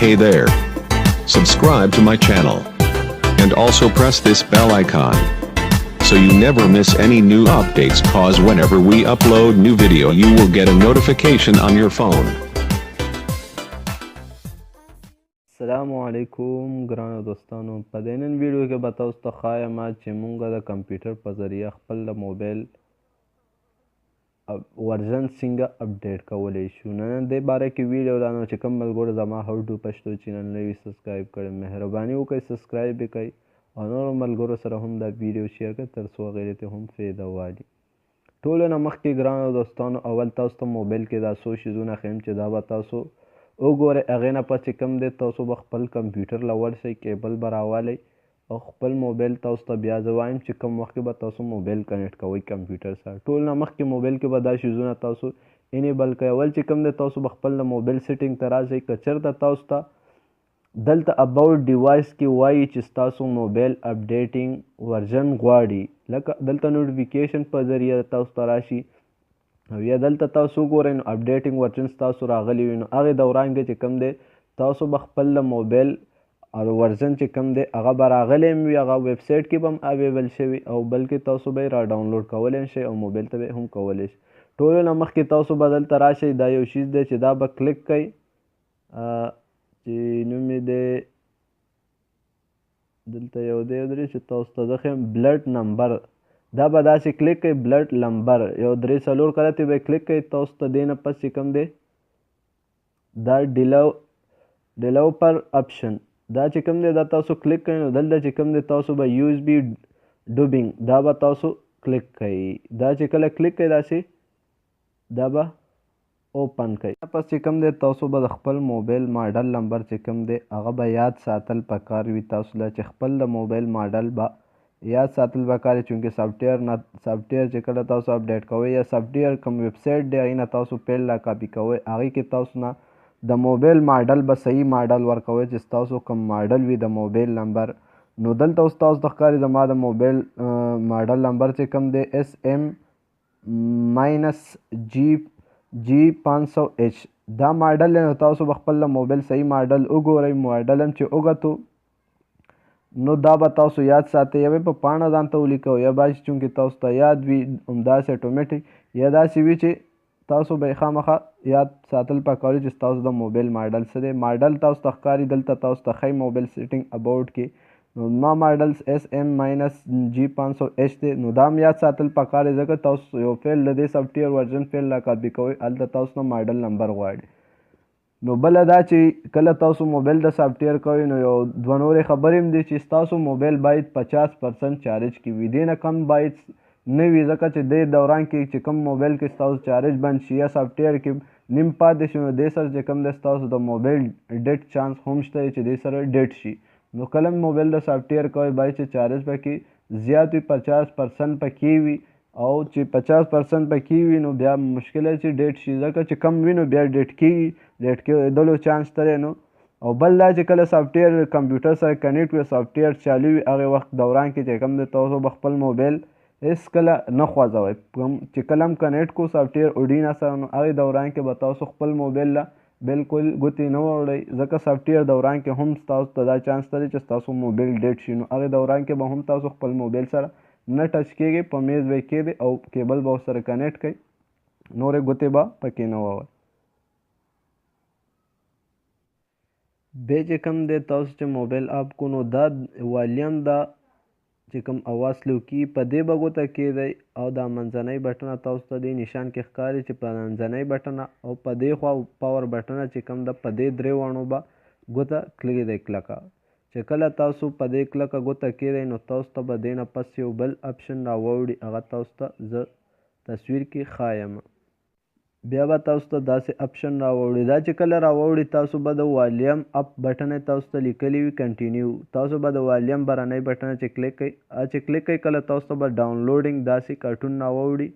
Hey there. Subscribe to my channel. And also press this bell icon. So you never miss any new updates, cause whenever we upload new video you will get a notification on your phone. السلام علیکم ګرانو دوستانو، په دې نن ویډیو کې به تاسو ته ښایم چې مونږ د کمپیوټر په ذریعه خپل د موبایل ورژن څنګه اپډیټ کولی شو. نن دې باره کې ویډیو ده، نو چې کوم ملګرو زما هاو ټو پښتو چینل نه وي سبسکرایب کړی، مهرباني وکړئ سبسکرایب یې کړئ او نورو ملګرو سره هم دا ویډیو شیر کړئ تر څو هغې ته هم فایده والي. ټولو نه مخکې ګرانو دوستانو، اول تاسو ته موبایل کې دا څو شیزونه ښیم چې دا به تاسو وګورئ. هغې نه پس چې کوم دی تاسو به خپل کمپیوټر له ورشئ، کیبل به راولئ او خپل موبایل تاسو ته بیا زه وایم چې کوم وخت کې به تاسو موبایل کنیکټ کوئ کمپیوټر سره. ټول نه مخکې موبایل کې به دا شیزونه تاسو انیبل کوئ. اول چې کوم دی تاسو به خپل د موبایل سیټینګ ته راشئ. که چېرته تاسو ته دلته اباوټ ډیوایس کې وایي چې ستاسو موبایل اپډیټینګ ورژن غواړي، لکه دلته نوټیفیکیشن په ذریعه تاسو ته راشي او یا دلته تاسو وګورئ نو اپډیټینګ ورژن ستاسو راغلی وي، نو هغې دوران کې چې کوم دی تاسو به خپل د موبایل او ورژن چې کوم دی هغه به راغلی هم وي، هغه ویب سایټ کې به هم اویبل شوي او بلکې تاسو به یې را ډاونلوډ کولی هم شئ او موبایل ته به یې هم کولی شئ. ټولو نه مخکې تاسو به دلته راشئ، دا یو شیز دی چې دا به کلیک کړئ چې نوم یې دی دلته یو دی درې چې تاسو ته زه ښیم بلډ نمبر، دا به داسې کلیک کړئ بلډ نمبر یو درې څلور کرتې به یې کلیک کړئ. تاسو ته دې نه پس چې کوم دی دا ډیلوپر اپشن دا چې کوم دی دا تاسو کلیک کړئ. نو دلته چې کوم دی تاسو به یو اس بي ډوبینګ دا به تاسو کلیک کړئ. دا چې کله کلیک کړئ داسې دا به اوپن کړئ. پس چې کوم دی تاسو به د خپل موبایل ماډل نمبر چې کوم دی هغه به یاد ساتل پکار وي تاسو له، چې خپل د موبایل ماډل به یاد ساتل پکار وي، چونکې سافټویر چې کله تاسو اپډیټ کوئ یا سافټویر کوم ویب سایټ دی هغې نه تاسو فایل را کاپي کوئ، هغې کې تاسو نه د موبایل ماډل به صحیح ماډل ورکوئ چې ستاسو کوم ماډل وي د موبایل نمبر. نو دلته اوس تاسو ته ښکاري زما د موبایل ماډل نمبر چې کوم دی اس ایم ماینس جی جی 500 ایچ دا ماډل دی. نو تاسو به خپل د موبایل صحیح ماډل وګورئ، ماډل هم چې وګتو نو دا به تاسو یاد ساتئ، یا به په پاڼه ځان ته ولیکئ یا به چونکې تاسو ته یاد وي همداسې اټومیټیک یا داسې وي چې تاسو به یې خامخا یاد ساتل پکار وي چې ستاسو د موبایل ماډل څه دی. ماډل تاسو ته ښکاري دلته تاسو ته ښیي موبایل سیټینګ اباوټ کې، نو ما ماډل اس ایم ماینس جی 500 ایچ دی. نو دا هم یاد ساتل پکار دی ځکه تاسو یو فایل د دې سافټویر ورژن فایل را کاپي کوئ هلته تاسو نه ماډل نمبر غواړي. نو بله دا چې کله تاسو موبایل د سافټویر کوئ نو یو دوه نورې خبرې هم دي چې ستاسو موبایل باید 50% چارج کې وي، دې نه کم باید نه وي، ځکه چې دې دوران کې چې کوم موبایل کې ستاسو چارج بند شي یا سافټویر کې نیم پاتې شي نو دې سره چې کوم دی ستاسو د موبایل ډیټ چانس هم شته چې دې سره ډیټ شي. نو کله هم موبایل د سافټویر کوئ باید چې چارج پکې زیات وي، 50% پکې وي، او چې 50% پکې وي نو بیا مشکل دی چې ډیټ شي، ځکه چې کم وي نو بیا ډیټ کېږي، ډیټ کېدلو چانس شته دی. نو او بل دا چې کله سافټویر کمپیوټر سره کنیکټ وي، سافټویر چالو وي، هغې وخت دوران کې چې کوم دی تاسو به خپل موبایل هېڅکله نه خوځوئ. چې کله هم کنیکټ کړو سافټویر اوډینا سره نو هغې دوران کې به تاسو خپل موبایل له بالکل ګوتې نه وړئ، ځکه سافټویر دوران کې هم ستاسو ته دا چانس شته دی چې ستاسو موبایل ډیټ شي. نو هغې دوران کې به هم تاسو خپل موبایل سره نه ټچ کېږئ، په میز به یې کېږدئ او کیبل به ورسره کنیکټ کړئ، نورې ګوتې به پکې نه ووئ. بیا چې کوم دی تاسو چې موبایل اپ کړو نو دا والیم دا چې کوم اواز سلو کېږي په دې به ګوته کېږدئ او دا منځنۍ بټنه تاسو ته دې نشان کې ښکاري چې په منځنۍ بټنه او په دې خوا پاور بټنه چې کوم ده په دې درې واڼو به ګوته کېږدئ کلکه. چې کله تاسو په دې کلکه ګوته کېږدئ نو تاسو ته به دې نه پس یو بل اپشن راوړي، هغه تاسو ته زه تصویر کې ښایم. بیا به تاسو ته داسې اپشن راوړي. دا چې کله راوړي تاسو به د والیم اپ بټنه تاسو ته لیکلی وي کنټینیو، تاسو به د والیم برنۍ بټنه چې کلیک کړئ، چې کلیک کړئ کله تاسو ته به ډاونلوډینګ داسې کارټون راوړي.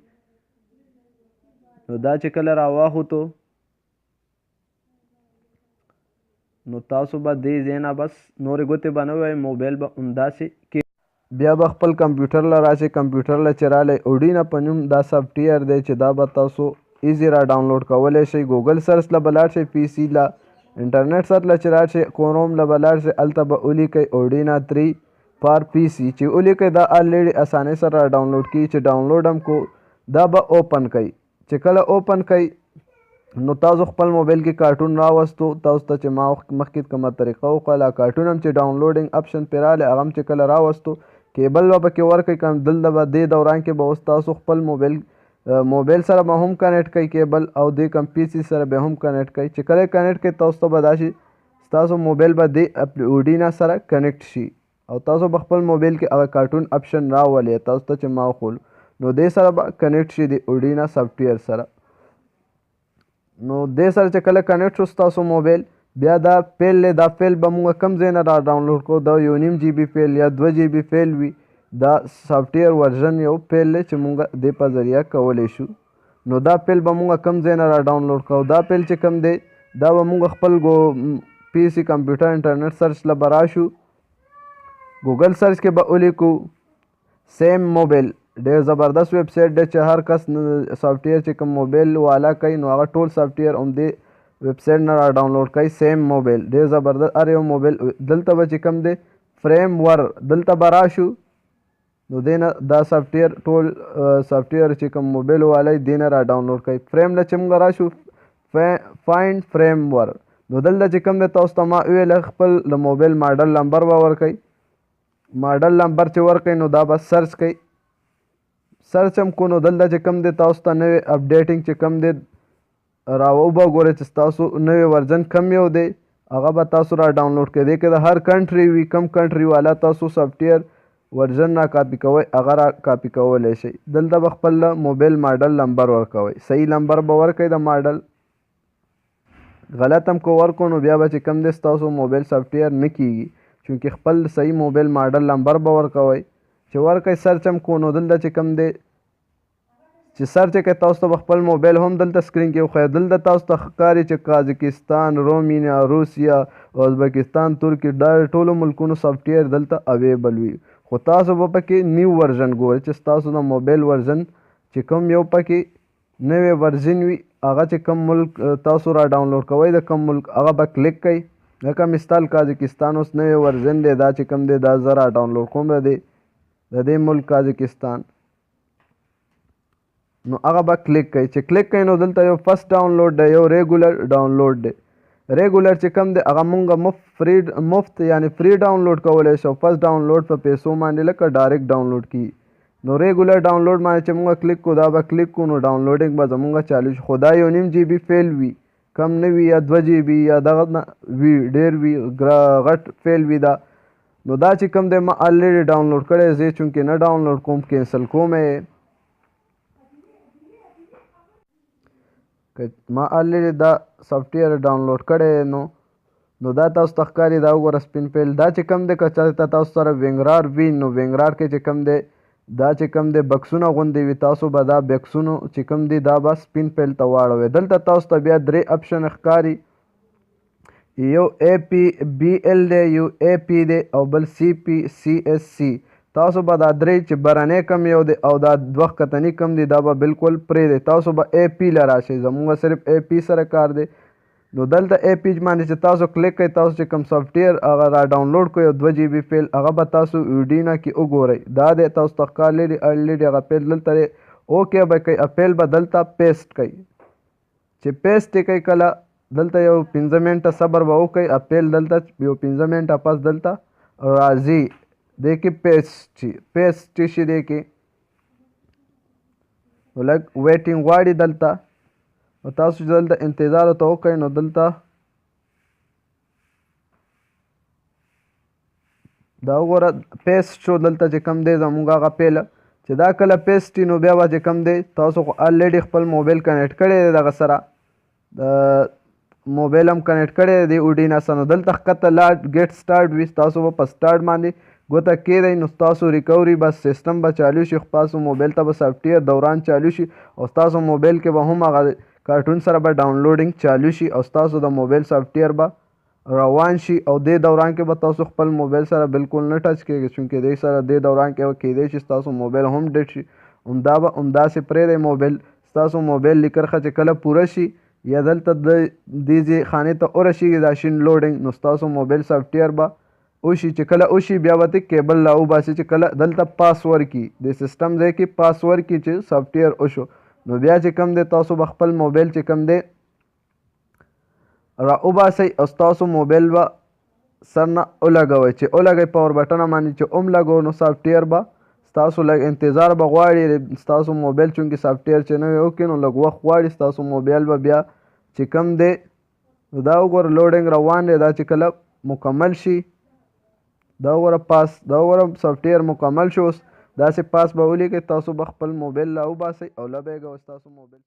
نو دا چې کله راواخوتو نو تاسو به دې ځای نه بس نورې ګوتې به نه وایئ، موبایل به همداسې کې. بیا به خپل کمپیوټر له راشئ، کمپیوټر له چې رالی اوډینا په نوم دا سافټویر دی چې دا به تاسو ایزي را ډاونلوډ کولی شئ. ګوګل سرچ له به لاړ شئ، پی سی له انټرنیټ سرچ له چې لاړ شئ، کروم له به لاړ شئ، هلته به ولیکئ اوډینا 3 فار پی سی. چې ولیکئ دا الریډي اسانۍ سره را ډاونلوډ کیږي. چې ډاونلوډ هم کو دا به اوپن کوي. چې کله اوپن کوي نو تاسو خپل موبایل کې کارټون راوستو. تاسو ته چې ما مخکې کومه طریقه وښوله، کارټون هم چې ډاونلوډینګ اپشن پرې راغلی هغه هم چې کله راوستو کیبل به پکې ورکړئ. که دلته به دې دوران کې به اوس تاسو خپل موبایل سره به هم کنیکټ کوئ کیبل، او دې کم پی سی سره به هم کنیکټ کوئ. چې کله کنیکټ کوئ تاسو ته به دا شي ستاسو موبایل به دې اوډینا سره کنیکټ شي او تاسو به خپل موبایل کې هغه کارټون اپشن راولئ تاسو ته چې ما وښولو. نو دې سره به کنیکټ شي د اوډینا سافټویر سره. نو دې سره چې کله کنیکټ شو ستاسو موبایل، بیا دا فایل دی، دا فایل به موږ کم ځای نه را ډاونلوډ کړو. دا یو نیم جی بي فایل یا 2 جی بي فایل وي، دا سافټویر ورژن یو فایل دی چې موږ دې په ذریعه کولی شو. نو دا فایل به موږ کم ځای نه را ډاونلوډ کړو. دا فایل چې کم دی دا به موږ خپل پی سی کمپیوټر انټرنیټ سرچ له به راشو، ګوګل سرچ کې به ولیکو سیم موبایل. ډېر زبردست ویب سایټ دی چې هر کس سافټویر چې کوم موبایل والا کوي نو هغه ټول سافټویر هم دې ویب سایټ نه را ډاونلوډ کوي. سیم موبایل ډېر زبردست، هر یو موبایل دلته به چې کوم دی فریم ور دلته به راشو. نو دې نه دا سافټویر ټول سافټویر چې کوم موبایل والا دې نه را ډاونلوډ کوي. فریم له چې موږ راشو فایند فریم ور، نو دلته چې کوم دی تاسو ته ما وویل خپل د موبایل ماډل نمبر به ورکوي. ماډل نمبر چې ورکوي نو دا به سرچ کوي. سرچ هم کو نو دلته چې کوم دی تاسو ته نوی اپډیټینګ چې کوم دی راوبه ګورئ چې ستاسو نوی ورژن کم یو دی هغه به تاسو را ډاونلوډ کړئ. دې کې د هر کنټري وي، کم کنټري والا تاسو سافټویر ورژن را کاپي کوئ هغه را کاپي کولی شئ. دلته به خپل موبایل ماډل نمبر ورکوئ، صحیح نمبر به ورکوئ. د ماډل غلط هم که ورکړو نو بیا به چې کوم دی ستاسو موبایل سافټویر نه کیږي، چونکې خپل صحیح موبایل ماډل نمبر به ورکوئ. چې ورکوئ سرچ هم کو نو دلته چې کوم دی چې سرچ یې کوئ تاسو ته به خپل موبایل هم دلته سکرین کې وښایي. دلته تاسو ته ښکاري چې قازقستان، رومینیا، روسیا، ازبکستان، ترکي، دا ټولو ملکونو سافټویر دلته اویبل وي. خو تاسو به پکې نیو ورژن ګورئ چې ستاسو د موبایل ورژن چې کوم یو پکې نوی ورژن وي هغه چې کوم ملک تاسو را ډاونلوډ کوئ د کوم ملک هغه به کلیک کوئ. لکه مثال قازقستان اوس نوی ورژن دی، دا چې کوم دی دا زه را ډاونلوډ کوم د دې ملک قازقستان، نو هغه به کلیک کوئ. چې کلیک کوئ نو دلته یو فرست ډاونلوډ دی، یو ریګولر ډاونلوډ دی. ریګولر چې کوم دی هغه مونږ مفت یعنی فری ډاونلوډ کولی شو. فرست ډاونلوډ په پیسو باندې لکه ډایرکټ ډاونلوډ کیږي. نو ریګولر ډاونلوډ باندې چې مونږ کلیک کو دا به کلیک کو نو ډاونلوډینګ به زمونږ چالو شي. خو دا یو نیم جی بي فایل وي، کم نه وي، یا 2 جی بي یا دغه نه وي، ډېر وي، غټ فایل وي دا. نو دا چې کوم دی ما الریډي ډاونلوډ کړی، زه یې چونکې نه ډاونلوډ کوم کینسل کوم یې. که ما الریډي دا سافټویر ډاونلوډ کړی نو دا تاسو ته ښکاري، دا وګوره سپین فایل. دا چې کوم دی که چېرته تاسو سره وینګرار وي نو وینګرار کې چې کوم دی دا چې کوم دی بکسونه غوندې وي، تاسو به دا بکسونو چې کوم دی دا به سپین فایل ته واړوئ. دلته تاسو ته بیا درې اپشن ښکاري، یو ای پی بی ال دی، یو ای پی دی او بل سی پی سی اس سی. تاسو به دا درې چې برنی کم یو دی او دا دوه ښکتني کم دی دا به بالکل پرېږدئ. تاسو به ای پی له راشئ، زموږ صرف ای پی سره کار دی. نو دلته ای پی باندې چې تاسو کلیک کړئ، تاسو چې کوم سافټویر هغه را ډاونلوډ کړئ یو 2 جی بي فایل هغه به تاسو ویډینا کې وګورئ. دا دی تاسو ته ښکار لري الریډي هغه فایل دلته دی، اوکې به کوئ، فایل به دلته پیسټ کوئ. چې پیسټ یې کوئ کله دلته یو 5 منټه صبر به وکړئ، فایل دلته یو 5 منټه پس دلته راځي، دې کې پیسټ شي دې کې. نو لږ ویټینګ غواړي دلته، نو تاسو چې دلته انتظار ورته وکړئ نو دلته دا وګوره پیسټ شو. دلته چې کوم دی زموږ هغه فایل چې دا کله پیسټ شي نو بیا به چې کوم دی تاسو خو الریډي خپل موبایل کنیکټ کړی دی، دغه سره د موبایل هم کنیکټ کړی دی اوډینا سره. نو دلته ښکته لاړ ګیټ سټارټ وي، تاسو به په سټارټ باندې ګوته کېږدئ نو ستاسو ریکوري به سیستم به چالو شي، ستاسو موبایل ته به سافټویر دوران چالو شي او ستاسو موبایل کې به هم هغه کارټون سره به ډاونلوډینګ چالو شي او ستاسو د موبایل سافټویر به روان شي. او دې دوران کې به تاسو خپل موبایل سره بالکل نه ټچ کېږئ، چونکې دې سره دې دوران کې به کېدای شي ستاسو موبایل هم ډیډ شي. همدا به همداسې پرېږدئ موبایل ستاسو موبایل لیکرښه چې کله پوره شي یا دلته د دې ځای خانې ته ورسیږي دا شین لوډینګ، نو ستاسو موبایل سافټویر به وشي. چې کله وشي بیا به ترې کیبل را وباسي. چې کله دلته پاس ورکړي د سیستم ځای کې پاس ورکړي چې سافټویر وشو، نو بیا چې کوم دی تاسو به خپل موبایل چې کوم دی را وباسئ او ستاسو موبایل به سر نه ولګوئ. چې ولګوئ پاور بټنه باندې چې هم لګوو نو سافټویر به ستاسو لږ انتظار به غواړي. ستاسو موبایل چونکې سافټویر چې نوی وکړي نو لږ وخت غواړي. ستاسو موبایل به بیا چې کوم دی نو دا وګوره لوډینګ روان دی. دا چې کله مکمل شي دا وګوره پاس، دا وګوره سافټویر مکمل شو. اوس داسې پاس به ولیکئ، تاسو به خپل موبایل را وباسئ او لبیږئ ستاسو موبایل.